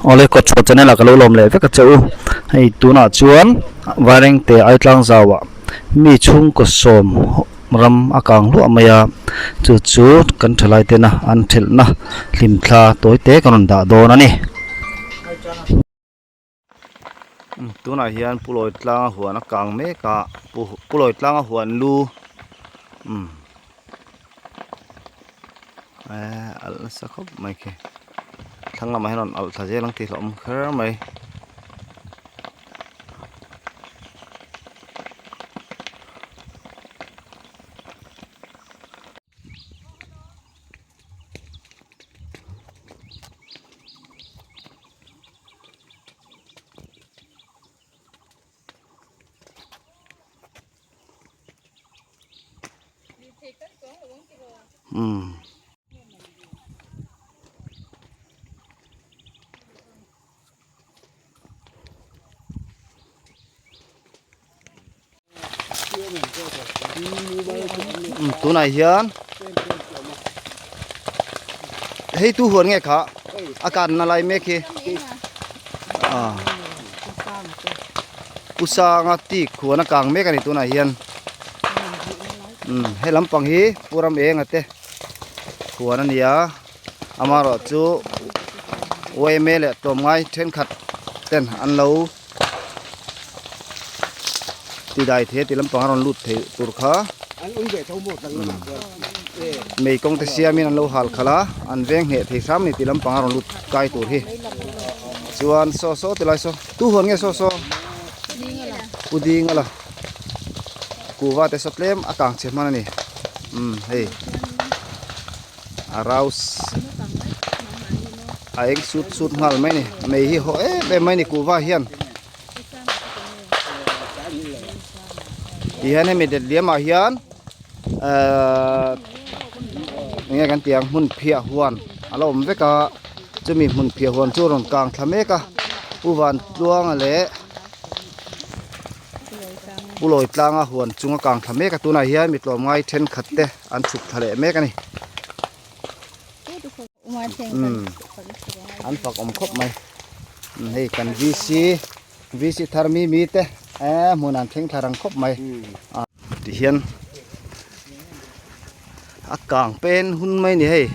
Awle kawtchhuah channel ah ka lo lawm leh vek a che u. Hei tunah chuan Vairengte Aitlang zauah mi chhungkaw sawm ram a kang hluah mai a, chu chu kan thalai tena an thelhna hlimthla tawi te kan rawn dah dawn a ni. Tunah hian Pulawi tlanga huan a kang mek a, Pulawi tlanga huan lu umm eee alh nasa khawp mai khi thlang lamah hian rawn alh thla zel ang tih hlauhawm kher mai. Umm. Tunah hian hei tu huan nge kha a kanna lai mek hi ah pu sanga tik huan a kang mek a ni tunah hian umm he lampang hi pu ram enga te huan a ni a amaherawh chu yma leh tlawmngai thenkhat ten an lo. Ti dai thei a ti lampang a rawn lut thei tur kha mei kawng te siamin an lo hal khalh a an veng hneh thei hram a ni ti lampang a rawn lut kai tur hi chuan saw saw ti lai saw tu huan nge saw saw pu ding a la kuhva te saw tlem a kang chhe hman a ni umm hei. A rouse a eng sut sut nghal mai ni mei hi haw em em mai ni kuhva hian ti hian hemi det liam ah hian ehh enge kan tih ang hmun phiah huan a lo awm vek a chumi hmun phiah huan chu a rawn kang thla mek a pu Vantluanga leh Pu Lawitlanga huan chung a kang thla mek a tunah hian mi tlawmngai thenkhat te an chhuk thla leh mek a ni umm an fak awm khawp mai hei kan VC VC thar mi mi te eh hmun an thleng thla rang khawp mai ah ti hian a kang pen hun mai a ni hei.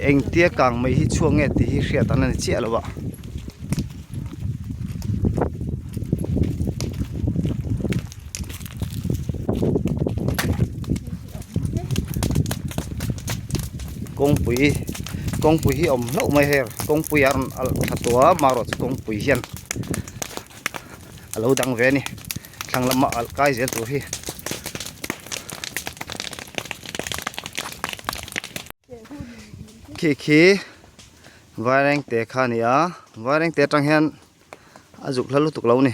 Engtia kang mai hi chhuak nge tih hi hriat an la ni chiah lo a. Kawngpui kawngpui hi a awm hlauh mai hei kawngpui a rawn alh thla tawh a marawh chu kawngpui hian a lo dang ve a ni thlang lama alh kai zel tur hi. Khi khi vairengte kha a ni a vairengte atang hian a zuk hla lutuk lo a ni.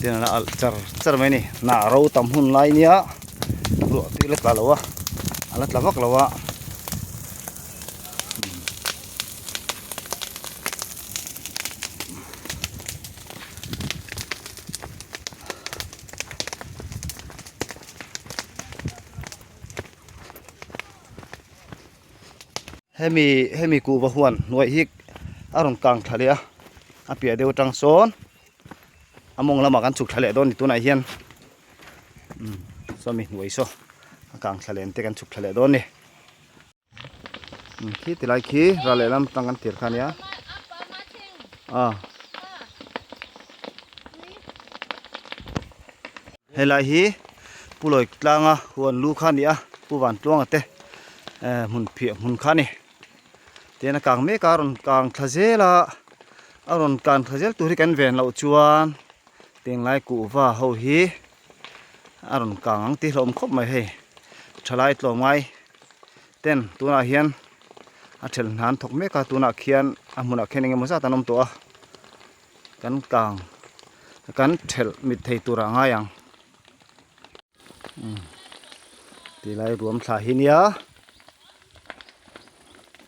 Tin a alh char char mai a ni hnah ro tam hun lai nia ruah tui la tla lo a a la tla vak lo a. Hemi hemi kuhva huan hnuai hi a rawn kang thla leh a a piah deuh atang sawn a mawng lamah kan chhuk thla leh dawn a ni tunah hian umm sawmi hnuai saw a kang thla leh ang te kan chhuk thla leh dawn a ni. Khi ti lai khi ral lehlam tang kan tir kha ania ah helai hi pu lawi tlanga huan lu kha a ni a pu van tluanga te eh hmun phiah hmun kha a ni tihian a kang mek a a rawn kang thla zel a a rawn kang thla zel tur hi kan ven loh chuan tinglai kuhva ho hi a rawn kang ang tih hlauhawm khawp mai hei thalai tlawmngai ten tunah hian. A ṭhelh hna an thawk mek a tunah khian a hmunah khian eng emaw zat an awm tawh a kan kang kan ṭhelh mit thei turah a ngai ang umm tilai ruam thla hi nia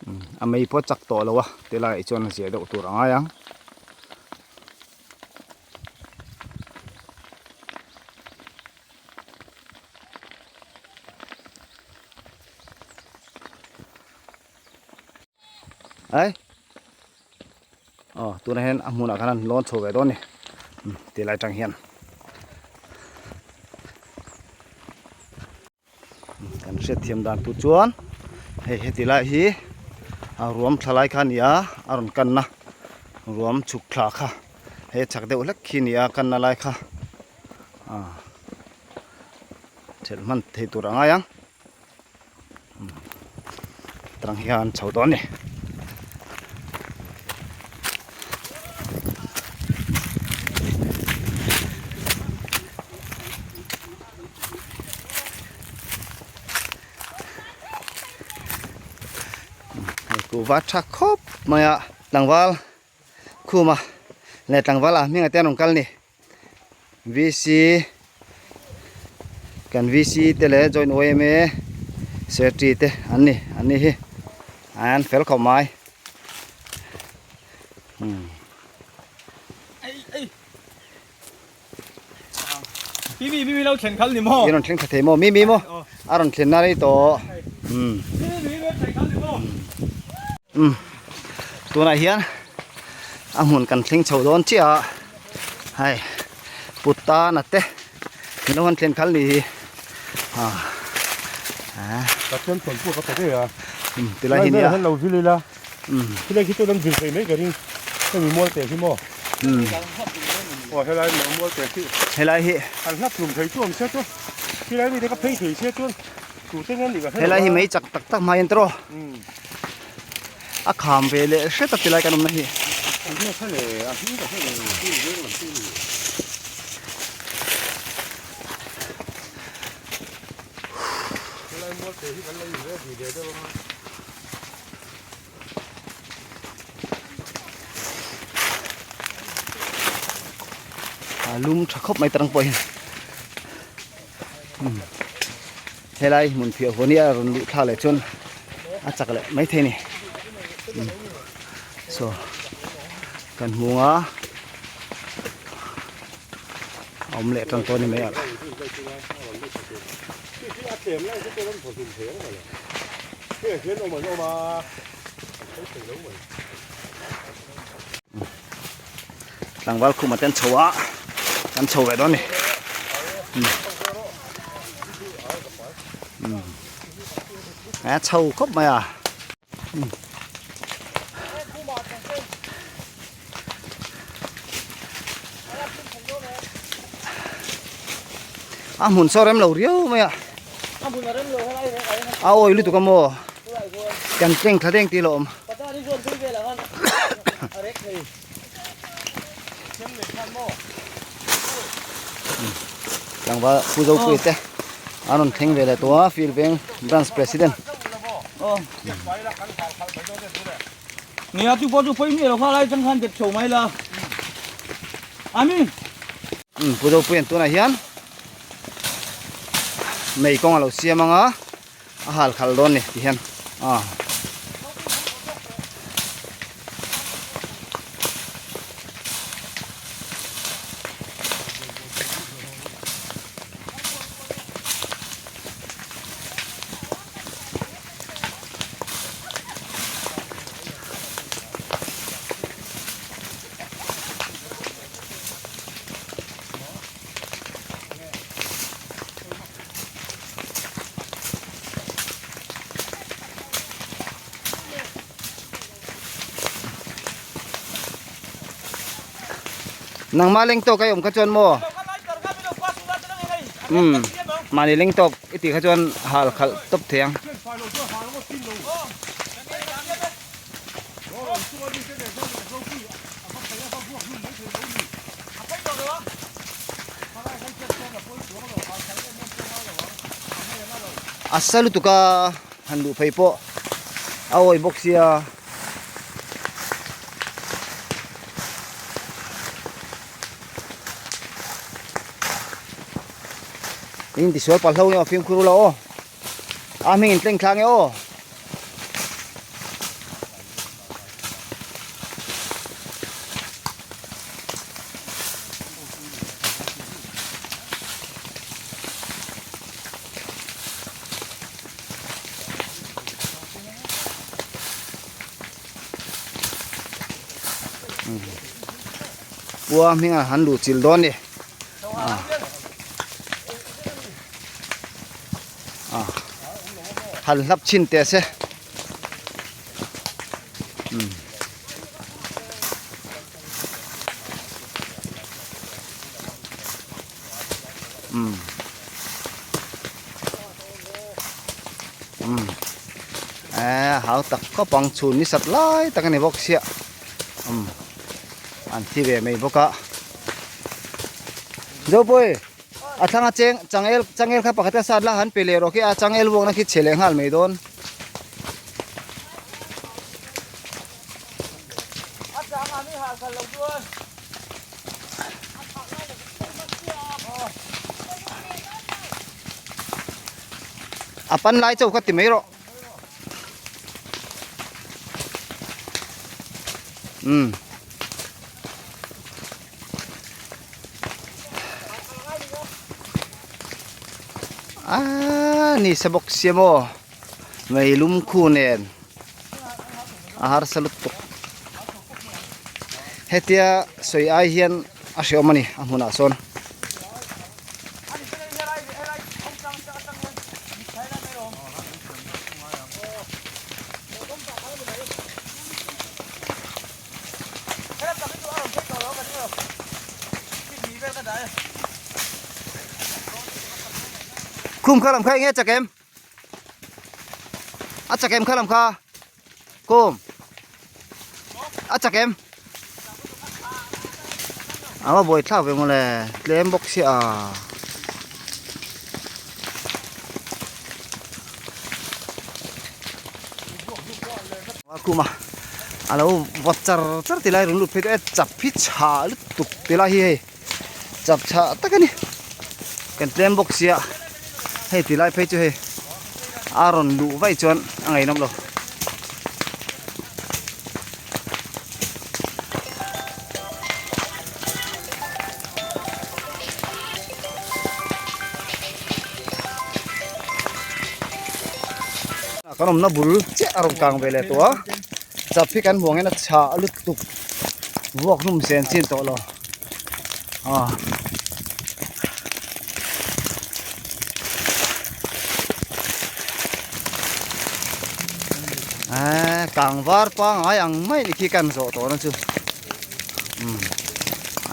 umm a mei pawh a chak tawh lo a tilaiah chuan a ziah deuh tur a ngai ang. Ai aw tunah hian a hmunah khan an lawn chho ve dawn a ni ti lai atang hian kan hriatthiam dan tur chuan hei heti lai hi a ruam thla lai kha a ni a a rawn kanna ruam chhuk thla kha hei a chhak deuh hlek khi a ni a kanna lai kha ah thelh hman thei tur a ngai ang. Tang hian chho dawn a ni. Hei kuhva tha khawp mai a tlangval khuma leh tlangval ah hming ah te an rawn kal a ni. VC kan VC te leh joint YMA secretary te an ni an ni hi an fel khawp mai umm. Mi mi lo thlen khal ni maw? I rawn thleng tha thei maw? Mi mi maw? A rawn thlen na rei tawh. Umm. Mi mi lo thlen khal ni maw? Umm. Tunah hian a hmun kan thleng chho dawn chiah a hei putana te min lo han thlen khal ni hi ah ah Pathian tawn pawh ka pe ngei a umm tilai hi nia han lo vil ila umm tilai khi chuan an vil thei mai ka ring hemi mual te hi maw umm aw helai mual te khi helai hi an hlap hlum thei chu awm se chuan tilai mi te ka phei thei se chuan tute nge nih ka hre lo helai hi mei chak tak tak hmai an tawh umm. A kham ve leh hret a tilai kan awmna hi. A lum tha khawp mai tarang pawh hian helai hmun phiah huan hi a rawn luh thlak leh chuan a chak leh maithei a ni saw kan hmung a a awm leh tan tawh a ni mai a. Tlangval khumah te an chho a an chho ve dawn a ni umm a chho khawp mai a a hmun saw rem lo riau mai a a awi lutuk a maw kan tleng thla deng tih a lo awm. Tlangval Pu Zopuia te an rawn thleng ve leh tawh a Field Veng Branch President. Nia chu pawh chu pawi miah lo kha lai chang khan dep chho mai la. Amin. Pu Zopuia tunah hian mei kawng a lo siam ang a. A hal khal dawn ni ti hian ah. Nangmah leng tawk a awm kha chuan maw umm mahni leng tawk i tih kha chuan hal khalh tawp thei ang. A sa lutuk a han luh phei pawh A awi bawk sia. In tisual palh hlo nge aw fimkhur ula aw. A hming in tleng thla nge aw. Pua hming ah han luh chilh dawn a ni han hlap chhin teh se. Um um eh hau tak khawp ang chhun ni sat lai tak a ni bawk sia um an thi ve mai bawk a Zopui a thlang a cheng changel changel kha pakhat a sat la han pe leh rawh khi a changel vuakna khi chhe leh nghal mai dawn. A pan lai chauh kha ti mai rawh. Um. Ah, ni sa bawk sia maw. Mei lum khu nen a harsa lutuk. Hetia sawi ai hian a hreawm a ni a hmunah sawn. Khum kha lam kha eng nge chak em? A chak em kha lam kha? Kum. A chak em? A va buai thlak ve mawle tlem bawk sia a. Khum a a lo vawt char char ti lai rawn lut phei tawh e chap hi chhah lutuk ti lai hi hei chap chhah tak a ni kan tlem bawk sia hei ti lai phei chu hei a rawn luh vaih chuan a ngaihnawm lo. Kan awmna bul chiah a rawn kang ve leh tawh a chap hi kan hmuh angin a chhah lutuk vuak hlum sen chin tawh lo ah. Eee kang var pangai ang mai ni khi kan zawh tawh na chu umm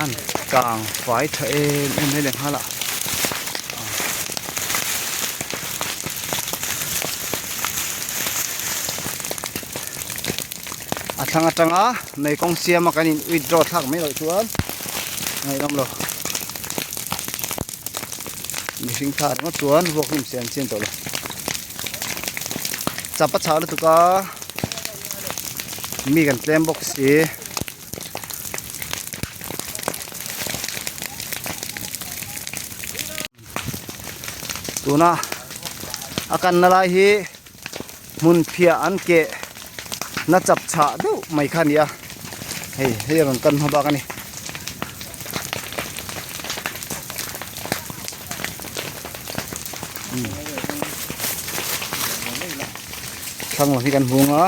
an kang fai tha em em mai leh nghal a. A thlang atanga mei kawng siama kan in withdraw thlak mai loh chuan ngaihnawm lo. Mihring thla ringawt chuan vuak hnim siam chin tawh lo. Chap a chhah lutuk a mi kan tlem bawk si. Tuna a kanna lai hi hmun phiah an keh na chap chhah deuh mai kha a ni a hei hei a rawn kan hma bak a ni. Thlang lam hi kan hung a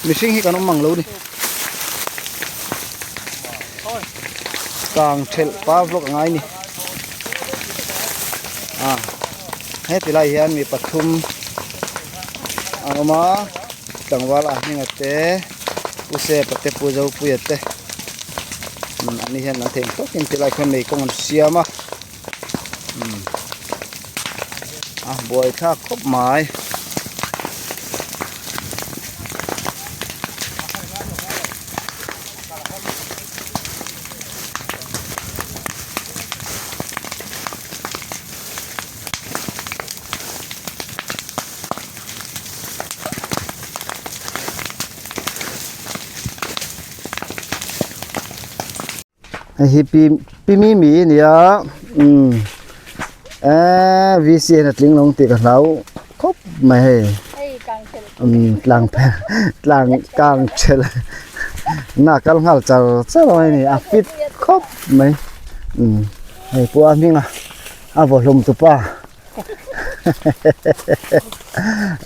mihring hi kan awm mang lo ni kang thelh pa vlog a ngai ni a heti lai hian mi pathum an awm a tlangval a hminga te pu sepa te pu zopuia te an ni hian an theih tawkin tilai khian mei kawng an siam a. A buai thlak khawp mai. Hei hi pi pi mi mi a nia umm eee v c hian a tling lo ang tih ka hlau khawp mai hei umm tlang phel tlang kang thelh na kal nghal char char mai a ni a fit khawp mai umm hei pawh a hming a a vaw hlawm tupa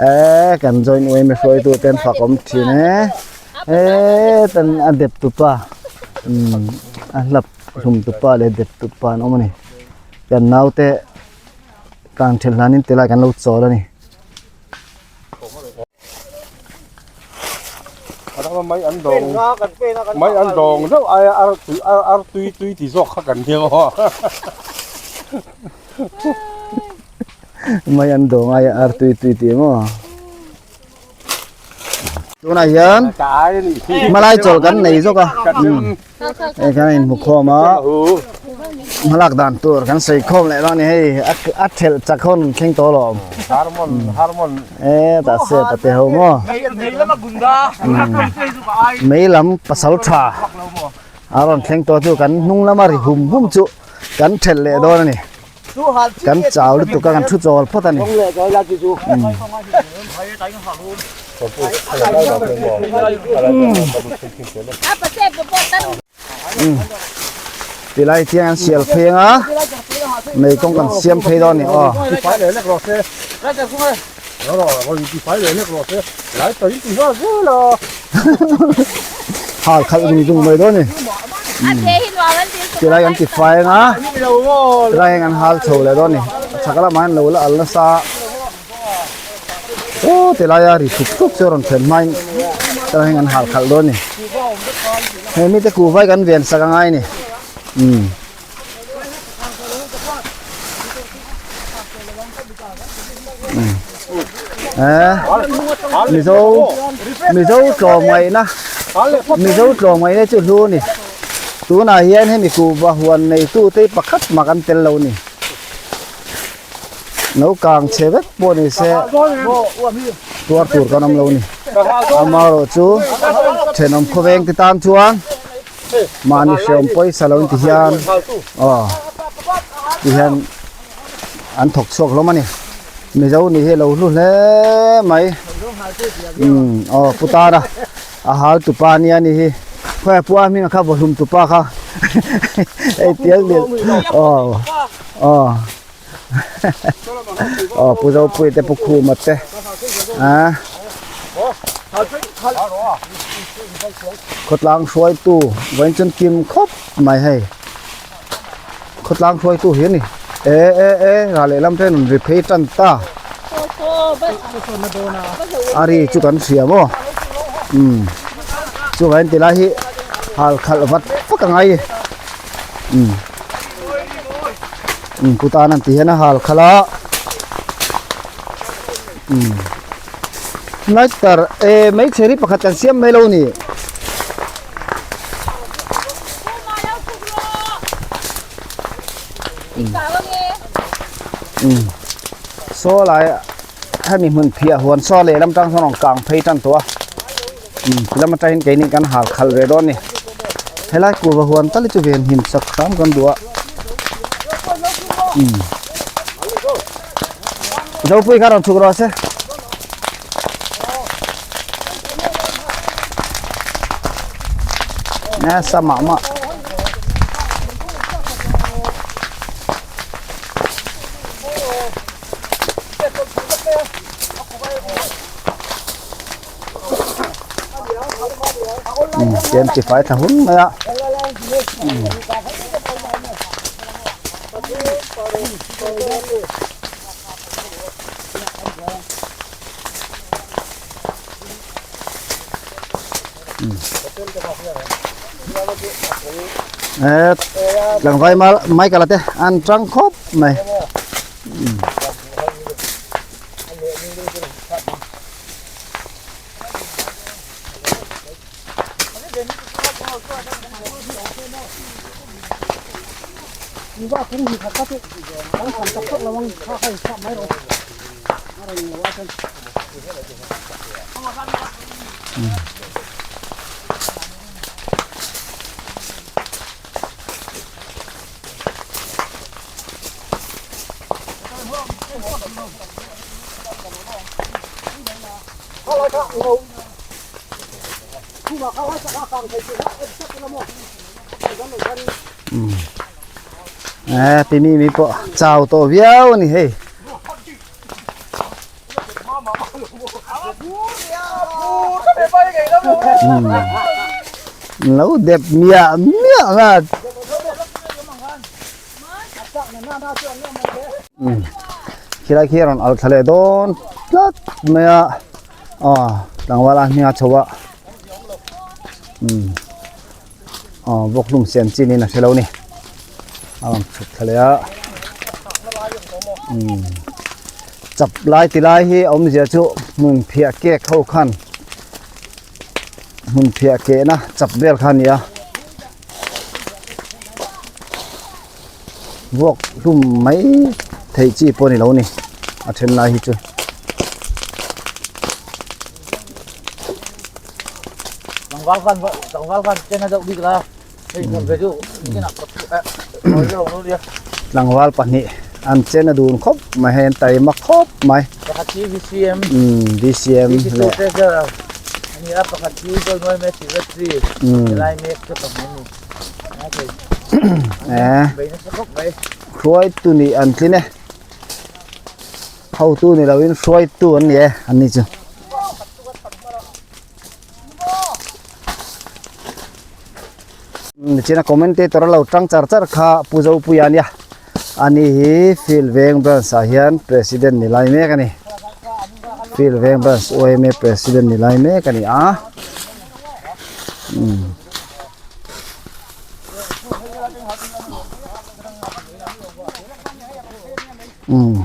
eee kan join uaim a hruaitu te an fak awm thin e eee tan a dep tupa umm a hlap hlum tupa leh dep tupa an awm a ni kan naute kang thelh hlanin ti lai kan lo chawl a ni. Mai an dawng mai an dawng deuh aia ar tui ar ar tui tui ti zawk kha kan hniang aw. Mai an dawng aia ar tui tui ti maw. Tunah hian hmalai chawl kan nei zawk a hei kan inhmu khawm a hmalak dan tur kan sawi khawm leh dawn a ni hei a thelh chak ho an thleng tawh alawm e tah se pate ho maw mei lam pasal tha a rawn thleng tawh chu kan hnung lama ri hum hum chu kan thelh leh dawn a ni. Kan chau lutuk a kan thu chawl phawt a ni. Tilai chiang an sial phei anga mei kawng kan siam phei dawn a ni aw. Hal khalh zung zung mai dawn a ni. Tilai kan ti fai anga tilai hian kan hal chho leh dawn a ni. A chhak lamah hian lo la al nasa a. Aw tilai a ri thup thup chu a rawn thlen hmain tilai hian kan hal khalh dawn a ni. He mite kuhvai kan ven sak angai a ni. Umm. Mizo Mizo tlawmngaihna Mizo tlawmngaihna chu hlu a ni tunah hian hemi kuhva huan neitu te pakhat mah kan tel lo a ni no kang chhe vek pawh ni se tuar tur kan awm lo a ni amaherawh chu thenawm khawveng te tan chuan. Mahni hreawm pawisa lo inti hian aw ti hian an thawk chhuak hlawm a ni mizo nih hi a lo hlu hle mai umm aw pu tara a hal tupa ania ni hi khawi a pua hming a kha vawhlum tupa kha hei tial lian aw aw aw pu zopui te pu khuma te ah khawtlang hruaitu vawiin chuan kim khawp mai hei khawtlang hruaitu hi a ni e e e rah lehlam te an ri phei tan ta a ri chu kan hria maw umm chuvangin tilai hi hal khalh vat vak a ngai umm. umm kutan an tih hian a hal khalh a umm lighter eh hmeichhe ri pakhat kan siam mai lo ni. Umm saw lai hemi hmun phiah huan saw lehlam tang sawn a rawn kang phei tan tawh a. Lam atangin keini kan hal khalh ve dawn a ni helai kuhva huan tal hi chu ven him sak hram kan duh a umm zopui kha rawn chhuk rawh se. Nasa mah mah. Tlem chi fai thla hun mai a e tlangval Michael-a te an tang khawp mai. Eh, ti mi mi pawh chau tawh viau a ni hei. Lo dep miah miah nga. Khilai khi a rawn al thla leh dawn tlat mai a aw tlangval a hminga chho a umm aw bawk hlum siam chin in a hre lo a ni a rawn chhuk thla leh a umm chap lai ti lai hi a awmzia chu hmun phiah cake ho khan hmun phiah kehna chap vel kha a ni a. Vuak hlum mai theih chi pawh a ni lo a ni a then lai hi chu. Tlangval pahnih an chen a dun khawp mai hei an taima khawp mai. Umm BCM leh umm. Eh hruaitu nih an tlin e hotu ni loin hruaitu an ni e an ni chu. Nichina commentator a lo tang char char kha Pu Zopuia ania ani hi field veng branch ah hian president ni lai mek a ni field veng branch yma president ni lai mek a ni a umm. Umm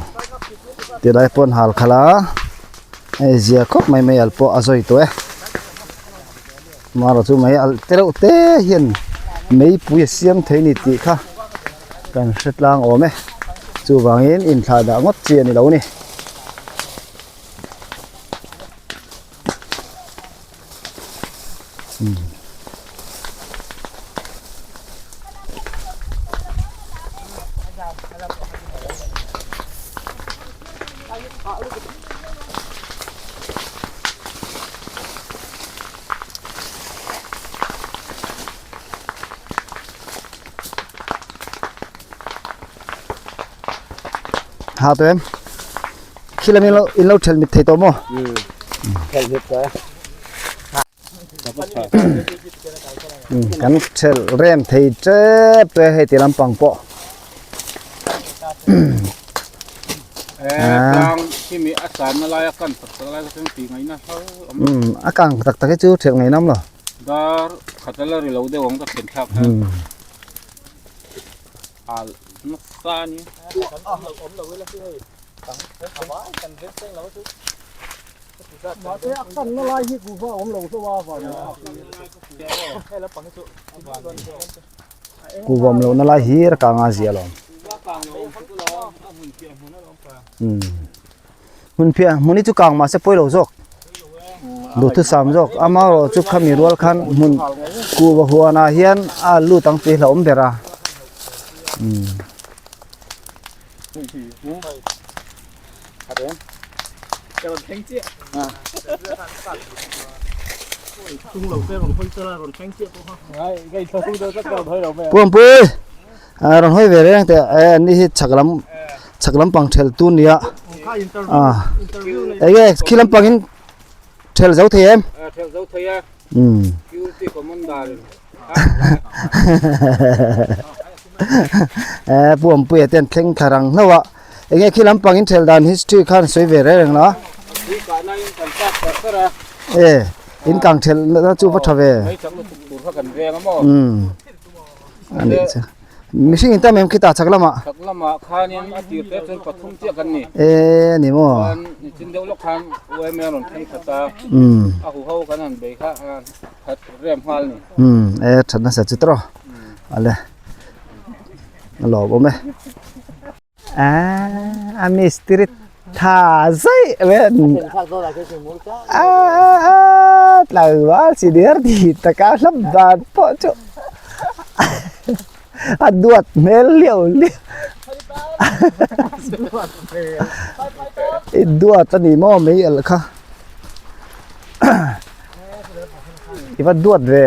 tilai pawn hal khalh a hei zia khawp mai mai al pawh a zawi tawh e marawh chu mai al te reuh te hian meipui a siam thei a ni tih kha kan hre tlang awm e chuvangin inthlah dah ngawt chi a ni lo a ni. Ha tawh em khi lam in lo ṭhelh mit thei tawh maw? Kan ṭhelh rem thei tep tawh e hei ti lampang pawh. A kang tak tak hi chu ṭhelh ngei nawm lo. Kuhva awm lohna lai hi a kang a zia alawm. Umm hmun phiah hmun hi chu kang mahse pawi lo zawk duhthusam zawk amaherawh chu khami rual khan hmun kuhva huanah hian a lut ang tih hlauhawm ber a umm. Puampui a rawn hawi ve reng teh e an ni hi chhak lam chhak lampang ṭhel tu nia a enge khi lampang in ṭhel zo thei em umm eh Puampuia te an thleng thla rang hlauh a enge khi lampang in ṭhel dan history khan sawi ve reng reng la e in kang ṭhel na chu va ṭha ve umm. A nih chu. Mihring in tam em khitah chhak lamah? Chhak lamah khanin a tir te chuan pathum chiah kan ni. E ni maw? Chuan nichin deuh lawk khan UMA rawn thleng khat a. Umm. A huho kan han bei kha a that rem nghal ni. Umm e that nasa chu tawh. Ale. A lawm awm e. A mistiri tha zaih ven a tlangval senior ti taka hlap dan pawh chu a duat hmel liau liau. I duat a ni maw mei alh kha i va duat ve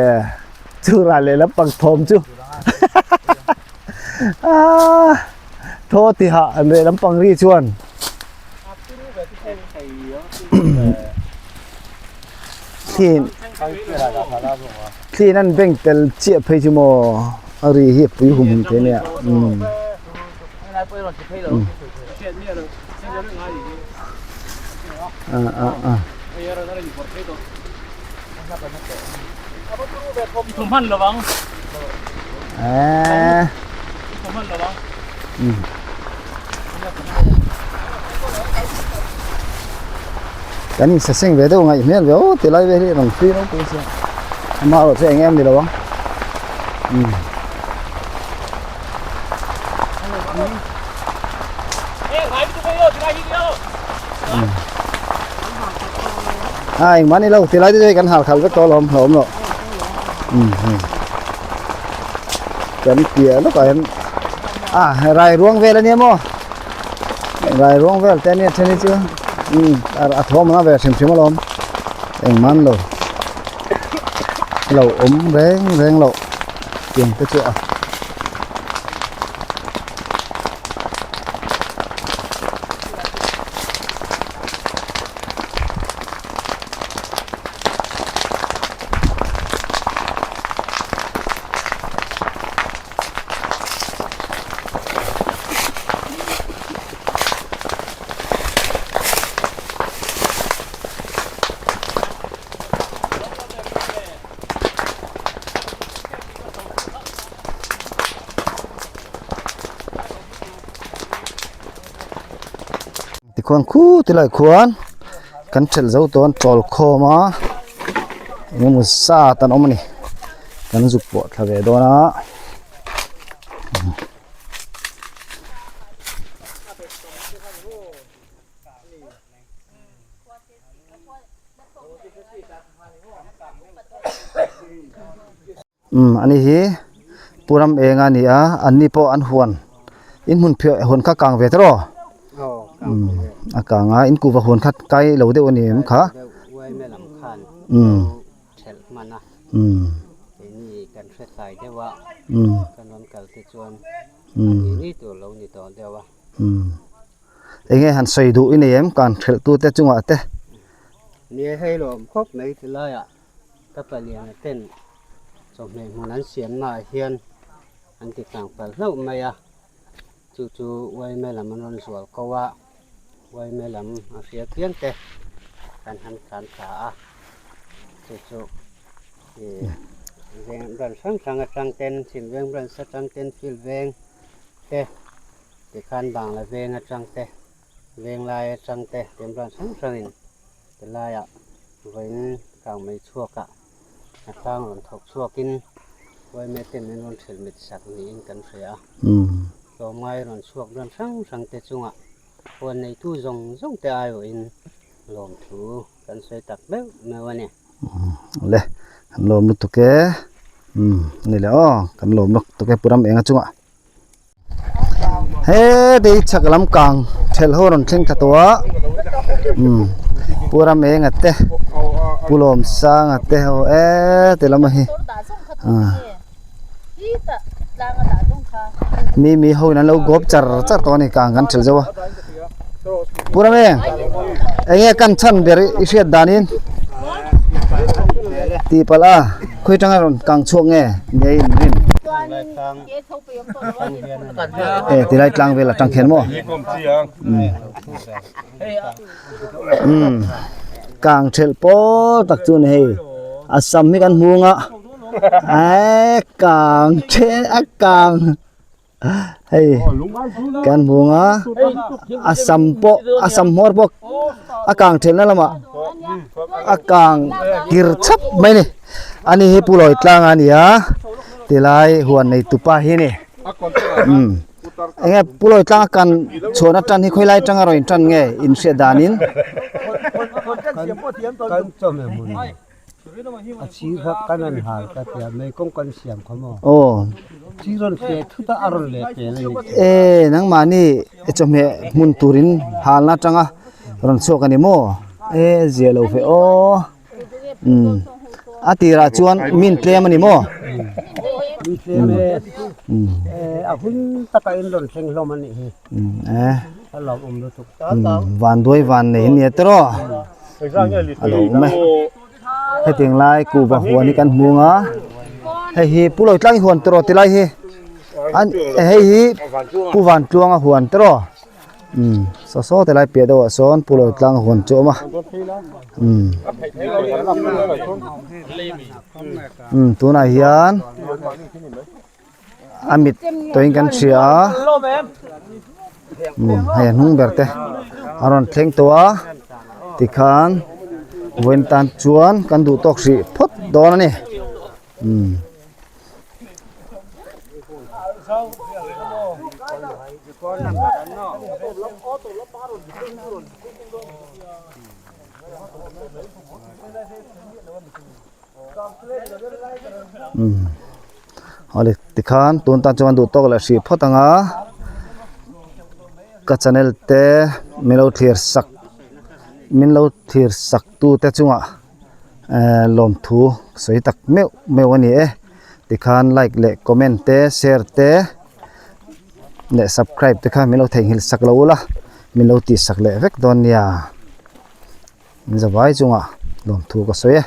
chu ral leh lampang thawm chu aaa thaw tihah an leh lampang ri chuan. Thliin an beng tel chiah phei chu maw a ri hi a pui hum hum thei nia umm ah ah ah. Eee. Kan insaseng ve deuh ngaih hmel ve aw ti lai vel hi rawn hlui ropui sia amah erawh chu eng em ni lo ang umm. A engmah ni lo ti lai te chu hei kan hal khal vek tawh alawm hlauhawm loh umm hei kan piah lawkah hian a rai ruang vel ania maw rai ruang vel te ania then hi chu umm a thawm ang a ve hrim hrim alawm engmah an lo lo awm reng reng loh tiang te chu a. Tikhuan khu ti lai khuan kan thelh zo tawn chawl khawm a engemaw zat an awm a ni kan zuk pawh thla ve dawn a. Umm ani hi pu ram eng a ni a an ni pawh an huan in hmun phiah huan kha kang ve tawh umm a kang a in kuhva huan kha kai lo deuh a ni em kha umm umm umm umm umm eng nge han sawi duh i nei em kan hrelh tu te chungah te. Nia hei lawm khawp mai ti laiah Ka paliana ten chawhmeh hmun an siamnaah hian an ti tlang palh hlauh mai a, chu chu uaime lam an rawn zual ko a, uaime lam a hria piang te kan han tlan thla a, chu chu ih veng branch hrang hrang atang ten chhim veng branch atang ten field veng te tikhan bangla veng atang te veng lai atang te ten branch hrang hrangin Tilaiah vawiin kang mai chhuakah a tlang rawn thawk chhuakin uaime ten an rawn hrelh mit sak niin kan hria a. Tlawmngai rawn chhuak dawn hrang hrang te chungah huan neitu zawng zawng te aiawhin lawmthu kan sawi tak meuh meuh a ni. Le, kan lawm lutuk e. Umm, ni le aw, kan lawm lutuk e Pu Ram Enga chungah. He dei chhak lam kang thelh ho rawn thleng thla tawh a umm pu ram enga te pu lawm sanga te ho e ti lam a hi ah mi mi ho in an lo gawp char char tawh a ni kang kan thelh zo a pu ram eng eng nge kan chhan ber i hriat danin tih palh a khawi tanga rawn kang chhuak nge ni a inrin. E tilai tlang vel atang khian maw umm kang thelh pawl tak chu ni hei a sam hi kan hmung a eee kang the a kang hei kan hmung a a sam pawh a sam hmawr pawh a kang thelh na lamah a kang kir chhap mai a ni. Ani hi Pu Lawi tlang a ni a, tilai huan nei tupa hi a ni. Umm eng nge Pu Lawi tlang a kan chhuahna tan hi khawi lai atanga rawn intan nge in hriat danin? Kan chawhmeh hmun. A chir kha kan an hal ka tia mei kawng kan siam kha maw? Aw. Chir rawn fe thut a a rawn let vel a ni. E nangmahni chawhmeh hmun turin halna atanga rawn chhuak a ni maw? E zia lo ve aw. Umm a tirah chuan min tlem a ni maw? Min tlem e. A hun taka in rawn thleng hlawm a nih hi. Umm e. A lawmawm lutuk. Umm vanduai van nei nia tiraw? A lawmawm e. Hetiang lai kuhva huan hi kan hmung a hei hi pu lo tlang huan tiraw ti lai hi an hei hi pu van tluanga huan tiraw umm saw saw ti lai piah deuhah sawn pu lo tlang huan chu a awm a umm umm tunah hian. a mit tawhin kan hria a umm hei a hnung ber te a rawn thleng tawh a tikhan vawiin tan chuan kan duh tawk hrih phawt dawn a ni umm. Umm awle tikhan tun tan chuan duh tawk leh hrih phawt ang a ka channel te min lo thlir sak min lo thlir sak tu te chungah ehh lawmthu sawi tak meuh meuh a ni e tikhan like leh comment te share te leh subscribe te kha min lo theihnghilh sak lo ula min lo tih sak leh vek dawn nia. Min zavai chungah lawmthu ka sawi e.